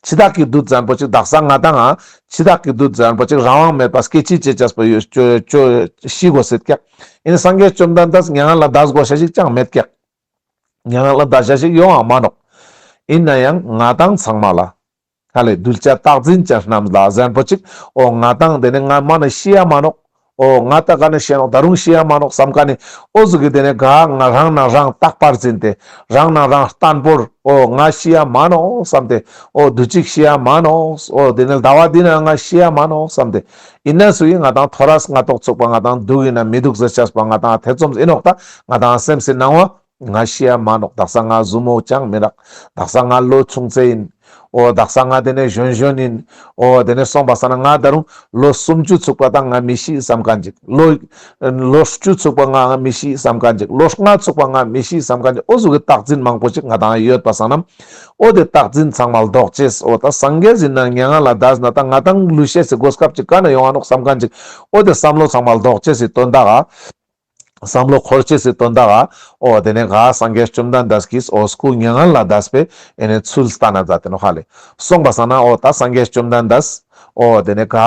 འཆི་བདག་གི་བདུད་ཟེར་མཁན་པོ་ཅིག་དག་ས་ང་ཏང་ང་འཆི་བདག་གི་བདུད་ཟེར་མཁན་པོ་ཅིག་རང་དབང་མེད་པ་སྐད་ཅིག་ཅེས་ཅེས་པོ་ཡོད་ཅོ་ཅོ་ཤི་དགོས་སྲིད་ཀྱག། ཨེ་ནི་སངས་རྒྱས་བཅོམ་ལྡན་འདས་མྱ་ངན་ལས་འདས་དགོས་ཤེས་ཤིག་ཅང་མེད་ཀྱག། མྱ་ངན་ལས་འདས་ཤེས་ཤིག་ཡོང་བ་མ་ནོག། ཡིན་ན་ཡང་ང་ཏང་ཚང་མ་ལ་ཧ་ལེ་གདུལ་བྱ་རྟག་འཛིན་ཅན་རྣམས་ལ་ཟེར་མཁན་པོ་ཅིག། འོ་ང་ཏང་དེ་ནས་ང་མ་ནི་ཤི་ཡ་མ་ནོག། འོ་ང་ད་ག་ནས་ཤི་ཡ་ནོག། ད་རུང་ཤི་ཡ་མ་ནོག་བསམ་མཁན་ནི་འོ་ཟུག་གི་དེ་ནས་ག་ང་རང་ན་རང་རྟག་པར་འཛིན་ཏེ་རང་ན་རང་བརྟན་པོར་འོ་ང་ཤི་ཡ་མ་ནོག་བསམ་སྟེ། འོ་དུས་གཅིག་ཤི་ཡ་མ་ནོག། འོ་དེ་ནས་ཟླ་བ་འདི་ན་ང་ཤི་ཡ་མ་ནོག་བསམ་སྟེ། ཡིན་ན་སུ་ཡིན་ང་ཏང་ཐོ་རས་ང་ཏོག་ཚུགས་པ་ང་ཏང་སྡུག་ཡིན་ན་མི་སྡུག་ཟེར་ཅེས་པ་ང་ཏང་ཐེ་ཚོམ་ཡིན་ནོག། ད་ང་ཏང་སེམས་སི་ནང་བ་ང་ཤི་ཡ་མ་ནོག། དག་ས་ང་ཟུ་མོ་ཅང་མི་རག། དག་ས་ང་ལོ་ཆུང་ཚེ་ཡིན། འོ་དག་ས་ང་དེ་ནས་གཞོན་གཞོན་ཡིན། འོ་དེ་ནས་སོང་པ་སང་ན་ང་ད་རུང་ལོ་སུམ་ཅུ་ཚུགས་པ་དང་ང་མི་ཤི་བསམ་མཁན་ཅིག། ལོ་ལོ་བཅུ་ཚུགས་པ་ང་ང་མི་ཤི་བསམ་མཁན་ཅིག། ལོ་ལྔ་ཚུགས་པ་ང་མི་ཤི་བསམ་མཁན་ཅིག། འོ་ཟུག་གི་རྟག་འཛིན་མང་པོ་ཅིག་ང་ཏང་ཡོད་པ་སང་ན། འོ་དེ་རྟག་འཛིན་ཚང་མ་ལྡོག་ཅེས། འོ་ད་སངས་རྒྱས་ཡིན་ན་མྱ་ངན་ལས་འདས་ན་ད་ང་ཏང་ལུས་ཤེས་སི་གོ་སྐབས་ཅིག་ག་ནས་ཡོང་བ་ནོག་བསམ་མཁན་ཅིག། འོ་དེ་བསམ་བློ་ཚང་མ་ལྡོག་ཅེས་སི་དོན་དག་ག། བསམ་བློ་འཁོར་ཅེས་སི་དོན་དག་ག། འོ་དེ་ནས་ག་སངས་རྒྱས་བཅོམ་ལྡན་འདས་ཀྱིས་འོ་སྐུ་མྱ་ངན་ལས་འདས་པའི་ཨེ་ནས་ཚུལ་བསྟན་ན་མཛད་དེ་ནོག་ཧ་ལེ། སོང་པ་སང་ན་འོ་ད་སངས་རྒྱས་བཅོམ་ལྡན་འདས་འོ་དེ་ནས་ག་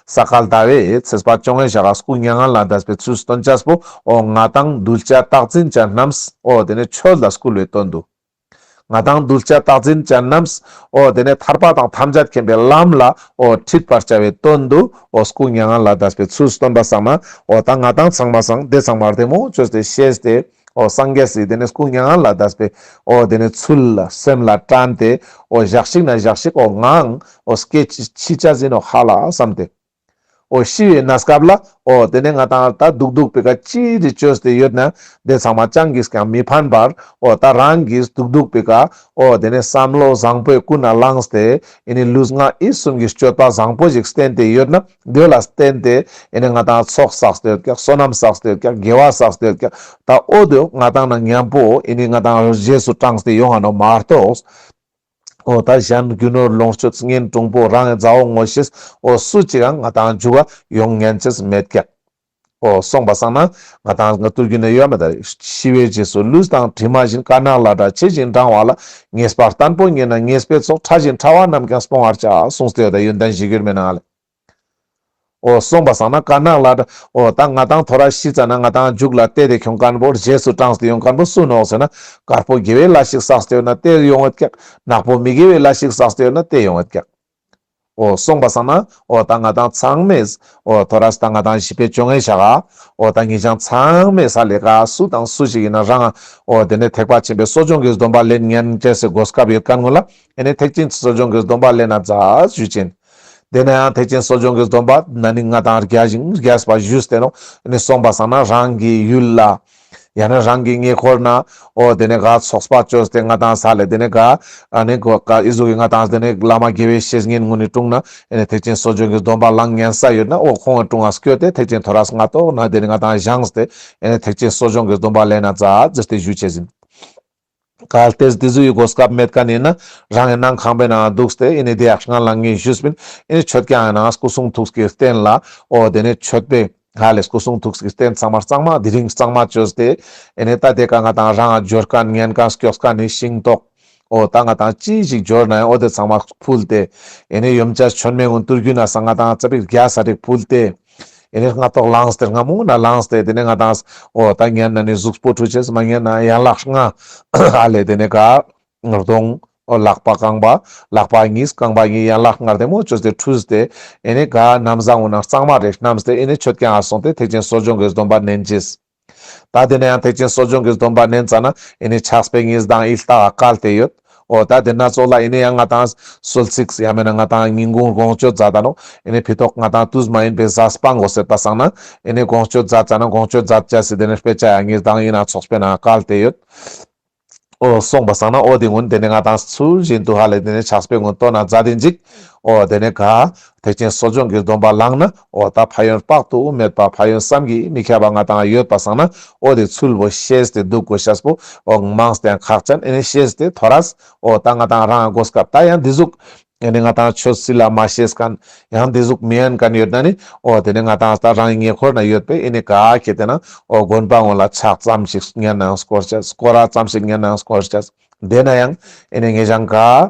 ས་ག་ཟླ་བའི་ཚེས་པ་བཅོ་ལྔའི་ཞག་ག་སྐུ་མྱ་ངན་ལས་འདས་པའི་ཚུལ་སྟོན་ཅེས་པོ་འོ་ང་ཏང་གདུལ་བྱ་རྟག་འཛིན་ཅན་རྣམས་འོ་དེ་ནས་ཆོས་ལ་བསྐུལ་བའི་དོན་དུ། ང་ཏང་གདུལ་བྱ་རྟག་འཛིན་ཅན་རྣམས་འོ་དེ་ནས་ཐར་པ་དང་ཐམས་ཅད་མཁྱེན་པའི་ལམ་ལ་འོ་ཁྲིད་པར་བྱ་བའི་དོན་དུ་འོ་སྐུ་མྱ་ངན་ལས་འདས་པའི་ཚུལ་སྟོན་པ་སང་ན་འོ་ད་ང་ཏང་ཚང་མ་སང་དེ་ཚང་མ་བདེ་མོ་བཅོས་ཏེ་ཤེས་ཏེ་འོ་སངས་རྒྱས་སི་དེ་ནས་སྐུ་མྱ་ངན་ལས་འདས་པའི་འོ་དེ་ནས་ཚུལ་ལ་སེམས་ལ་དྲན་ཏེ་འོ་ཞག་ཞིག་ན་ཞག་ཞིག་འོ་ངའང་འོ་སྐྱེ་འཆི་ཅེས་ཡིན་ནོག་ཧ་ལ་བསམ་སྟེ། འོ་ཤི་བའི་གནས་སྐབས་ལ་འོ་དེ་ནས་ང་ཏང་ད་སྡུག་སྡུག་པའི་ཀ་ཅི་རིགས་བཅོས་ཏེ་ཡོད་ན་དེ་ཚང་མ་ཅང་གིས་ཀྱང་མི་ཕན་པར་འོ་ད་རང་གིས་སྡུག་སྡུག་པའི་ཀ་འོ་དེ་ནས་བསམ་བློ་བཟང་པོའི་ཀུན་ནས་བླངས་ཏེ་ཨེ་ནི་ལུས་ངག་ཡིད་གསུམ་གྱི་སྤྱོད་པ་བཟང་པོ་ཞིག་བསྟེན་ཏེ་ཡོད་ན་དེ་ལ་བརྟེན་ཏེ་ཨེ་ནི་ང་ཏང་ཚོགས་བསགས་ཏེ་ཡོད་ཀྱག། བསོད་ནམས་བསགས་ཏེ་ཡོད་ཀྱག། དགེ་བ་བསགས་ཏེ་ཡོད་ཀྱག། ད་འོ་དེ་ང་ཏང་ན་མཉམ་པོ་ཨེ་ནི་ང་ཏང་རྗེས་སུ་འབྲངས་ཏེ་ཡོང་ང་ནོག་མ་གཏོགས། འོ་ད་གཞན་རྒྱུ་ནོར་ལོངས་སྤྱོད་གཉེན་དྲུང་པོ་རང་གི་མཛའ་བོ་ངོ་ཤེས་འོ་སུ་ཅིག་ཡང་ང་ཏང་འཇུག་ག་ཡོང་ཉན་ཅེས་མེད་ཀྱག། འོ་སོང་པ་སང་ན་ང་དང་ང་ཏུར་གུན་ན་ཡོད་མེད་ད། ཤི་བའི་རྗེས་སུ་ལུས་དང་གྲིབ་མ་བཞིན། དཀར་ནག་ལས་འབྲས་ཕྱེ་བཞིན་འབྲང་བ་ལ། ཉེས་པ་བརྟན་པོ་ཉེས་ན་ཉེས་པའི་ཚོགས། ཕྲ་ཞིང་ཕྲ་བ་རྣམས་ཀྱང་སྤོང་བར་བྱ། གསུངས་ཏེ་ཡོད་ད་ཡོན་ཏན་གཞིར་གྱུར་མའི་ནང་ལ། འོ་སོང་པ་སང་ན་དཀར་ནག་ལས་འབྲས། འོ་ད་ང་དང་ཐོ་རས་ཤི་ཙ་ན་ང་དང་མཇུག་ལ་གཏེ་དེ་ཁྱོང་མཁན་པོ་རྗེས་སུ་འབྲངས་ཏེ་ཡོང་མཁན་པོ་སུ་ནོག་ཟེར་ན། དཀར་པོ་དགེ་བའི་ལས་ཤིག་བསགས་ཏེ་ཡོད་ན་དེ་ཡོང་ངད་ཀྱག། ནག་པོ་མི་དགེ་བའི་ལས་ཤིག་བསགས་ཏེ་ཡོད་ན་དེ་ཡོང་ངད་ཀྱག། འོ་སོང་པ་སང་ན་འོ་ད་ང་དང་ཚང་མས་འོ་ཐོ་རས་ད་ང་དང་བཞི་པའི་བཅོ་ལྔའི་ཞག་ག་འོ་ད་ངེད་ཅག་ཚང་མས་ས་ལེ་ག་སུ་དང་སུ་ཞིག་ཡིན་ན་རང་འོ་དེ་ནས་ཐེག་པ་ཆེན་པོའི་གསོ་སྦྱོང་གི་སྡོམ་པ་ལེན་ཉན་ཅེས་སི་གོ་སྐབས་ཡོད་མཁན་ཀུན་ལ་ཨེ་ནས་ཐེག་ཆེན་གསོ་སྦྱོང་གི་སྡོམ་པ་ལེན་ན་མཛད་ཞུ་ཅེན། དེ་ན་ཡང་ཐེག་ཆེན་གསོ་སྦྱོང་གི་སྡོམ་པ་ན་ནི་ང་དང་རྒྱས་ཤིང་རྒྱས་པ་ཞུས་ཏེ་ནོག། ཨེ་ནས་སོང་པ་སང་ན་རང་གི་ཡུལ་ལ་ཡང་ན་རང་གི་ཉེ་འཁོར་ན་འོ་དེ་ནས་ག་ཚོགས་པ་བཅོས་ཏེ་ང་དང་ས་ལེ་དེ་ནས་ག་ཨ་ནི་གོ་ག་ཨི་ཟུག་གི་ང་དང་དེ་ནས་བླ་མ་དགེ་བའི་བཤེས་གཉེན་ངུ་ནི་དྲུང་ན་ཨེ་ནས་ཐེག་ཆེན་གསོ་སྦྱོང་གི་སྡོམ་པ་བླང་ཉན་ས་ཡོད་ན་འོ་ཁོང་གི་དྲུང་ང་སྐྱོད་དེ་ཐེག་ཆེན་ཐོ་རས་ང་ཏོག་ན་དེ་ནས་ང་དང་བཞེངས་ཏེ་ཨེ་ནས་ཐེག་ཆེན་གསོ་སྦྱོང་གི་སྡོམ་པ་ལེན་ན་མཛད་ཟེར་ཏེ་ཞུ་ཅེས་ཡིན། གལ་ཏེ་དེ་ཟུག་གི་གོ་སྐབས་མེད་མཁན་ཡིན་ན་རང་གི་ནང་ཁང་པའི་ནང་འདུག་སྟེ་ཨེ་ནས་དེ་ཡག་སྔན་ལ་ངས་ཞུས་པིན། ཨེ་ནས་མཆོད་ཁང་ནང་སྐུ་གསུང་ཐུགས་ཀྱི་རྟེན་ལ་འོ་དེ་ནས་མཆོད་པའི་ཧ་ལས་སྐུ་གསུང་ཐུགས་ཀྱི་རྟེན་ཚང་མ་གཙང་མ་དེ་རིང་གཙང་མ་བཅོས་ཏེ་ཨེ་ནས་ད་དེ་ཀ་ང་དང་རང་ང་འབྱོར་མཁན་ཉན་མཁན་སྐྱོགས་མཁན་ནི་ཤིང་ཏོག་འོ་ད་ང་དང་ཅི་ཞིག་འབྱོར་ན་ཡང་འོ་དེ་ཚང་མ་ཕུལ་ཏེ་ཨེ་ནས་ཡོམ་ཆ་མཆོད་མེ་ངུན་ཏུར་གུན་ན་སང་ང་དང་ཙ་པིག་རྒྱས་ས་རིག་ཕུལ་ཏེ་ཨེ་ནས་སྔ་ཏོག་ལངས་ཏེ་སྔ་མོ་ན་ལངས་ཏེ་དེ་ནས་ང་དང་འོ་ད་ཉན་ན་ནི་གཟུགས་པོ་འཁྲུ་ཅེས་མ་ཉན་ན་ཡན་ལག་ལྔ་ཧ་ལས་དེ་ནས་ག་གདོང་འོ་ལག་པ་རྐང་པ་ལག་པ་གཉིས་རྐང་པ་གཉིས་ཡན་ལག་ལྔ་དེ་མོ་བཅོས་ཏེ་འཁྲུས་ཏེ་ཨེ་ནས་ག་ན་བཟའ་འོ་ན་གཙང་མ་རེ་བསྣམས་ཏེ་ཨེ་ནས་མཆོད་ཁང་ང་སོང་སྟེ་ཐེག་ཆེན་གསོ་སྦྱོང་གི་སྡོམ་པ་ནན་ཅེས། ད་དེ་ནས་ཡང་ཐེག་ཆེན་གསོ་སྦྱོང་གི་སྡོམ་པ་ནན་ཙ་ན་ཨེ་ནས་ཕྱག་དཔེ་གཉིས་དང་ཡིད་ལྟ་བ་བཀལ་ཏེ་ཡོད། འོ་ད་དེ་ན་ཙོགས་ལ་ཨེ་ནས་ཡང་ང་དང་གསོལ་ཚིགས་ཡང་མེད་ན་ང་དང་ཉིན་གུང་དགོང་མཆོད་མཛད་ད་ནོག། ཨེ་ནས་ཕི་ཏོག་ང་དང་དུས་མ་ཡིན་པའི་གཟའ་སྤང་དགོས་ཟེར་པ་སང་ན་ཨེ་ནས་དགོང་མཆོད་མཛད་ཙ་ན་དགོང་མཆོད་མཛད་ཅེས་སི་དེ་ནས་དཔེ་ཆ་ཡང་གཉིས་དང་ཡིན་ན་ཚོགས་པའི་ནང་བཀལ་ཏེ་ཡོད། འོ་སོང་པ་སང་ན་འོ་དེ་ངུན་དེ་ནས་ང་དང་ཚུལ་བཞིན་དུ་ཧ་ལས་དེ་ནས་ཕྱག་དཔེ་ངུན་ཏོ་ན་མཛད་དེ་འཇིག། འོ་དེ་ནས་ག་ཐེག་ཆེན་གསོ་སྦྱོང་གི་སྡོམ་པ་བླངས་ན་འོ་ད་ཕན་ཡོན་དཔག་ཏུ་མེད་པ་ཕན་ཡོན་བསམ་གྱིས་མི་ཁྱབ་པ་ང་དང་ཡོད་པ་སང་ན་འོ་དེ་ཚུལ་བོ་ཤེས་ཏེ་འདུག་དགོས་ཤེས་པོ་འོ་མང་སྟེ་ཡང་ཁག་ཅན། ཨེ་ནས་ཤེས་ཏེ་ཐོ་རས་འོ་ད་ང་དང་རང་གོ་སྐབས་ད་ཡང་འདི་ཟུག་ཨེ་ནས་ང་དང་ཆོས་སྲིད་ལ་མ་ཤེས་མཁན་ཡང་འདི་ཟུག་མི་ཡན་མཁན་ཡོད་ན་ནི་འོ་དེ་ནས་ང་དང་ད་རང་ཉེ་འཁོར་ན་ཡོད་པས་ཨེ་ནས་ག་ཁེ་དེ་ན་འོ་དགོན་པ་ངོ་ལ་ཕྱག་ཙམ་ཞིག་ཉན་ནའང་སྐོར་ཅེས། སྐོར་ར་ཙམ་ཞིག་ཉན་ནའང་སྐོར་ཅེས། དེ་ན་ཡང་ཨེ་ནས་ངེད་ཅག་ག་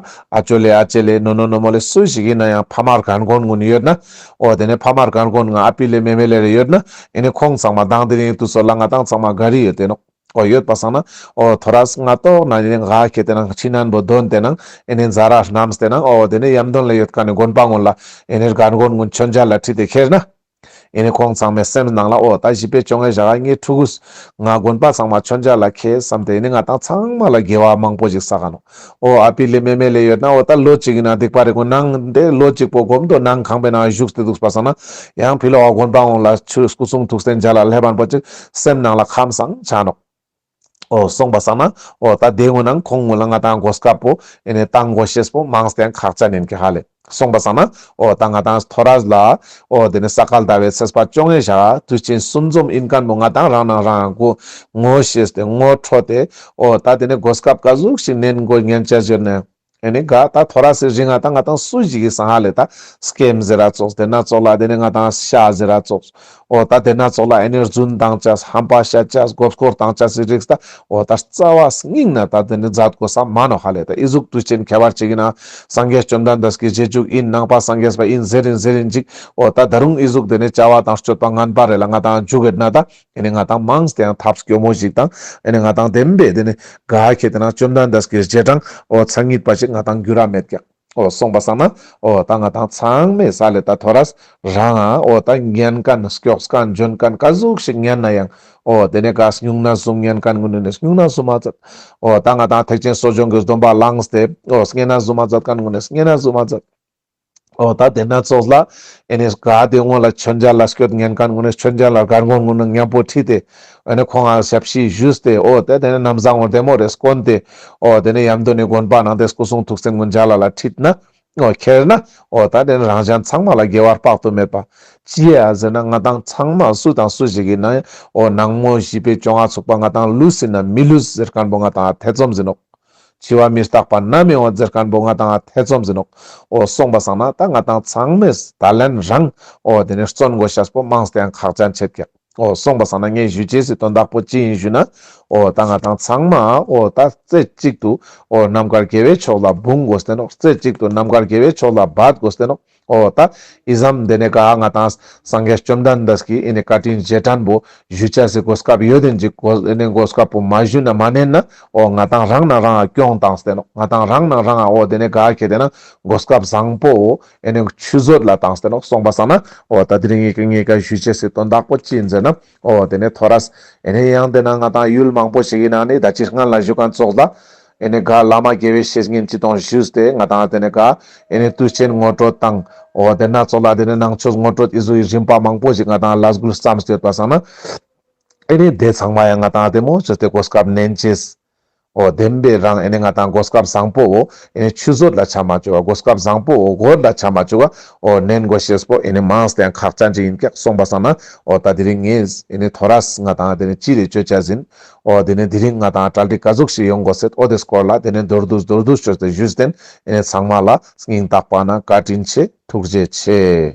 ཨ་ཅོ་ལེ་ཨ་ཅེ་ལེ་ནོ་ནོ་ནོ་མོ་ལེ་སུ་ཞིག་ཡིན་ན་ཡང་ཕ་མ་རྒན་རྒོན་ངུན་ཡོད་ན་འོ་དེ་ནས་ཕ་མ་རྒན་རྒོན་ང་ཨ་པི་ལེ་མེ་མེ་ལེ་རེ་ཡོད་ན་ཨེ་ནས་ཁོང་ཚང་མ་དང་དེ་རིང་དུས་ཚོད་ལ་ང་དང་ཚང་མ་ག་རི་ཡོད་དེ་ནོག། འོ་ཡོད་པ་སང་ན་འོ་ཐོ་རས་སྔ་ཏོག་ན་ནི་ག་ཁེ་དེ་ན་ཕྱི་ནང་བོ་དོན་དེ་ན་ཨེ་ནས་ཛ་ར་རྣམས་དེ་ན་འོ་དེ་ནས་ཡམ་དོན་ལ་ཡོད་མཁན་ནི་དགོན་པ་ངོ་ལ་ཨེ་ནས་རྒན་རྒོན་ངུན་མཆོད་མཇལ་ལ་ཁྲིད་དེ་ཁྱེར་ན། ཨེ་ནས་ཁོང་ཚང་མའི་སེམས་ནང་ལ་འོ་ད་བཞི་པའི་བཅོ་ལྔའི་ཞག་ངའི་ཕྲུ་གུས་ང་དགོན་པ་ཚང་མ་མཆོད་མཇལ་ལ་ཁྱེར་བསམ་སྟེ་ཨེ་ནས་ང་དང་ཚང་མ་ལ་དགེ་བ་མང་པོ་ཞིག་བསགས་ནོག། འོ་ཨ་པི་ལེ་མེ་མེ་ལེ་ཡོད་ན་འོ་ད་ལོ་གཅིག་ཡིན་ན་སྡིག་པ་རེ་ངོ་ནང་དེ་ལོ་གཅིག་པོ་སྒོམ་དོ་ནང་ཁང་པའི་ནང་བཞུགས་ཏེ་འདུག་པ་སང་ན་ཡང་ཕི་ལོག་ག་དགོན་པ་ངོ་ལ་ཆུ་སྐུ་གསུང་ཐུགས་རྟེན་མཇལ་ལ་སླེབས་པ་པོ་ཅིག་སེམས་ནང་ལ་ཁམས་སང་ཆ་ནོག། འོ་སོང་པ་སང་ན་འོ་ད་དེ་ངོ་ནང་ཁོང་ངོ་ལ་ང་དང་གོ་སྐབས་པོ་ཨེ་ནས་བཏང་དགོས་ཤེས་པོ་མང་སྟེ་ཡང་ཁག་ཅན་ཡིན་གྱི་ཧ་ལས། སོང་པ་སང་ན་འོ་ད་ང་དང་ཐོ་རས་ལ་འོ་དེ་ནས་ས་ག་ཟླ་བའི་ཚེས་པ་བཅོ་ལྔའི་ཞག་དུས་ཆེན་གསུམ་འཛོམས་ཡིན་མཁན་པོ་ང་དང་རང་ནང་རང་ངོ་ངོ་ཤེས་ཏེ་ངོ་འཕྲོད་དེ་འོ་ད་དེ་ནས་གོ་སྐབས་ག་ཟུག་ཞིག་ནན་དགོས་ཉན་ཅེས་ཡོད་ན། ཨེ་ནི་ག་ད་ཐོ་རས་སི་རིང་ང་ད་ང་དང་སུ་ཞིག་གི་སང་ཧ་ལས་ད་སྐེམ་ཟེར་ར་ཙོགས་དེ་ན་ཙོགས་ལ་དེ་ནས་ང་དང་ཤ་ཟེར་ར་ཙོགས་འོ་ད་དེ་ན་ཙོགས་ལ་ཨེ་ནི་རྫུན་བཏང་ཅེས་ཧམ་པ་བཤད་ཅེས་མགོ་སྐོར་བཏང་ཅེས་སི་རིགས་ད་འོ་ད་རྩ་བ་སྙིང་ན་ད་དེ་ནི་མཛད་དགོས་ས་མ་ནོག་ཧ་ལས། ད་ཨི་ཟུག་དུས་ཆེན་ཁྱད་པར་ཅིག་ཡིན་ན་སངས་རྒྱས་བཅོམ་ལྡན་འདས་ཀྱི་རྗེས་འཇུག་ཡིན་ནང་པ་སངས་རྒྱས་པ་ཡིན་ཟེར་རིན་ཟེར་རིན་ཅིག་འོ་ད་ད་རུང་ཨི་ཟུག་དེ་ནི་བྱ་བ་དང་སྤྱོད་པ་ངན་པ་རེ་ལ་ང་དང་འཇུག་ཡོད་ན་ད། ཨེ་ནི་ང་དང་མང་སྟེ་ཡང་ཐབས་སྐྱོ་མོ་ཞིག་དང་ཨེ་ནི་ང་དང་བདེན་པའི་དེ་ནི་ག་ཁེ་དེ་ན་བཅོམ་ལྡན་འདས་ཀྱི་རྗེས་འབྲང་འོ་མཚན་ཉིད་པ་ཞིག་ང་དང་འགྱུར་ར་མེད་ཀྱག། འོ་སོང་པ་སང་ན་འོ་ད་ང་དང་ཚང་མས་ས་ལེ་ད་ཐོ་རས་རང་ང་འོ་ད་ཉན་མཁན་སྐྱོགས་མཁན་འཇོན་མཁན་ག་ཟུག་ཞིག་ཉན་ན་ཡང་འོ་དེ་ནས་ག་སྨྱུང་གནས་བཟུང་ཉན་མཁན་ངུན་ནས་སྨྱུང་གནས་བཟུང་མ་མཛད། འོ་ད་ང་དང་ཐེག་ཆེན་གསོ་སྦྱོང་གི་སྡོམ་པ་བླངས་ཏེ་འོ་བསྙེན་གནས་བཟུང་མ་མཛད་མཁན་ངུན་ནས་བསྙེན་གནས་བཟུང་མ་མཛད། འོ་ད་དེ་ན་ཙོགས་ལ་ཨེ་ནི་ག་དེ་སྔོན་ལ་མཆོད་མཇལ་ལ་སྐྱོད་ཉན་མཁན་ངུན་ནས་མཆོད་མཇལ་ལ་རྒན་རྒོན་ངུན་ནས་མཉམ་པོ་ཁྲིད་དེ་ཨེ་ནི་ཁོང་ང་ཞབས་ཕྱི་ཞུས་ཏེ་འོ་དེ་དེ་ནས་ན་བཟའ་ངོ་བདེ་མོ་རེ་སྐོན་ཏེ་འོ་དེ་ནས་ཡམ་དོ་ནི་དགོན་པ་ནང་དེ་སྐུ་གསུང་ཐུགས་རྟེན་ངུན་མཇལ་ལ་ལ་ཁྲིད་ན་འོ་ཁྱེར་ན་འོ་ད་དེ་ནས་རང་གཞན་ཚང་མ་ལ་དགེ་བ་དཔག་ཏུ་མེད་པ་ཅི་ཡ་ཟེར་ན་ང་དང་ཚང་མ་སུ་དང་སུ་ཞིག་གི་ན་འོ་ནང་མོ་བཞི་པའི་བཅོ་ལྔ་ཚུགས་པ་ང་དང་ལུས་ཟིན་ན་མི་ལུས་ཟེར་མཁན་པོ་ང་དང་ཐེ་ཚོམ་ཟིན་ནོག། འཆི་བ་མི་རྟག་པ་ནམ་ཡོང་བ་ཟེར་མཁན་པོ་ང་དང་ཐེ་ཚོམ་ཟིན་ནོག། འོ་སོང་པ་སང་ན་ད་ང་དང་ཚང་མས་ད་ལན་རང་འོ་དེ་ནས་བརྩོན་དགོས་ཤེས་པོ་མང་སྟེ་ཡང་ཁག་ཅན་ཆེད་ཀྱག། འོ་སོང་པ་སང་ན་ངས་ཞུ་ཅེས་སི་དོན་དག་པོ་ཅི་ཡིན་ཞུ་ན། འོ་ད་ང་ཏང་ཚང་མ་འོ་ད་རྩེ་གཅིག་ཏུ་འོ་རྣམ་དཀར་དགེ་བའི་ཕྱོགས་ལ་འབུང་དགོས་ཏེ་ནོག། རྩེ་གཅིག་ཏུ་རྣམ་དཀར་དགེ་བའི་ཕྱོགས་ལ་འབད་དགོས་ཏེ་ནོག། འོ་ད་ཨི་ཙམ་དེ་ནས་ག་ང་ཏང་སངས་རྒྱས་བཅོམ་ལྡན་འདས་ཀྱི་ཨེ་ནི་བཀའ་དྲིན་རྗེས་དྲན་པོ་ཞུ་ཅེས་སི་གོ་སྐབས་ཡོད་དེ་ཅིག་གོ་ཨེ་ནི་གོ་སྐབས་པོ་མ་ཞུ་ན་མ་ནན་ན་འོ་ང་ཏང་རང་ན་རང་ང་སྐྱོན་བཏང་སྟེ་ནོག། ང་ཏང་རང་ན་རང་ང་འོ་དེ་ནས་ག་ཁེ་དེ་ན་གོ་སྐབས་བཟང་པོ་འོ་ཨེ་ནི་ཆུད་ཟོས་ལ་བཏང་སྟེ་ནོག། སོང་པ་སང་ན་འོ་ད་དེ་རིང་ངེ་ག་ངེ་ག་ཞུ་ཅེས་སི་དོན་དག་པོ་ཅི་ཡིན་ཟེར་ན། འོ་དེ་ནས་ཐོ་རས་ཨེ་ནི་ཡང་དེ་ན་ང་ཏང་ཡུལ་མང་པོ་ཞིག་ཡིན་ན་ནི་ད་ཅི་སྔན་ལ་ཞུ་མཁན་ཙོགས་ལ་ཨེ་ནི་ག་བླ་མ་དགེ་བའི་བཤེས་གཉེན་ཅི་དང་ཞུས་ཏེ་ང་ཏང་དེ་ནས་ག་ཨེ་ནི་དུས་ཆེན་ངོ་སྤྲོད་དང་འོ་དེ་ན་ཙོགས་ལ་དེ་ནས་ནང་ཆོས་ངོ་སྤྲོད་ཨི་ཟུག་གི་རིམ་པ་མང་པོ་ཞིག་ང་ཏང་ལས་འགུལ་བརྩམས་ཏེ་ཡོད་པ་སང་ན། ཨེ་ནི་དེ་ཚང་མ་ཡང་ང་ཏང་དེ་མོ་ཅོས་ཏེ་གོ་སྐབས་ནན་ཅེས། འོ་བདེན་པའི་རང་ཨེ་ནི་ང་ཏང་གོ་སྐབས་བཟང་པོ་འོ་ཨེ་ནི་ཆུད་ཟོས་ལ་ཆ་མ་བཅུག་ག། གོ་སྐབས་བཟང་པོ་འོ་གོར་ལ་ཆ་མ་བཅུག་ག། འོ་ནན་དགོས་ཤེས་པོ་ཨེ་ནི་མང་སྟེ་ཡང་ཁག་ཅན་ཅིག་ཡིན་ཀྱག། སོང་པ་སང་ན་འོ་ད་དེ་རིང་ངས་ཨེ་ནི་ཐོ་རས་ང་ཏང་དེ་ནི་ཅི་རེ་ཅོ་ཅེས་ཡིན། འོ་དེ་ནི་དེ་རིང་ང་ཏང་གྲ་སྒྲིག་ག་ཟུག་ཞིག་ཡོང་དགོས་ཟེར་འོ་དེ་སྐོར་ལ་དེ་ནི་མདོར་བསྡུས་མདོར་བསྡུས་ཅོས་ཏེ་ཞུས་ཏེ་ཨེ་ནི་ཚང་མ་ལ་སྙིང་ཐག་པ་ན་བཀའ་དྲིན་ཆེ། ཐུགས་རྗེ་ཆེ།